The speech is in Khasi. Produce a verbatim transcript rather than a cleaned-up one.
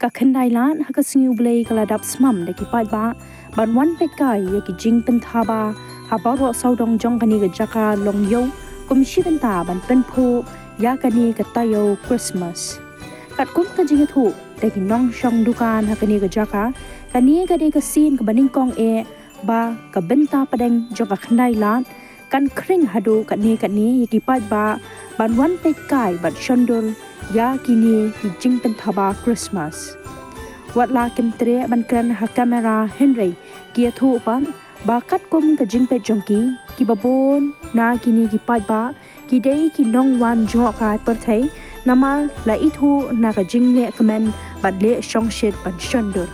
Ka Khyndailad ha ka Sngi U Blei ka la dap smam da ki paidbah ban wan peitkai ïa ki jingpynthaba ha baroh sawdong jong kane ka jaka Longïew kum shi bynta ban pynphuh ïa kane ka taïew Christmas. Katkum ka jingïathuh da ki nongshong dukan ha kane ka jaka, kane ka dei ka sien kaba nyngkong eh ba ka bynta pdeng jong ka Khyndailad kan khring haduh katne katne ïa ki paidbah ban wan peitkai bad shondur ïa kine ki jingpynthaba Christmas. Wat la kim treh ban kren ha kamera hynrei ki ïathuh pat ba katkum ka jingpeit jong ki, kiba bun na kine ki paidbah ki dei ki nongwan jngohkai pyrthei namar la ithuh na ka jingleh kmen bad leh shongshit ban shondur.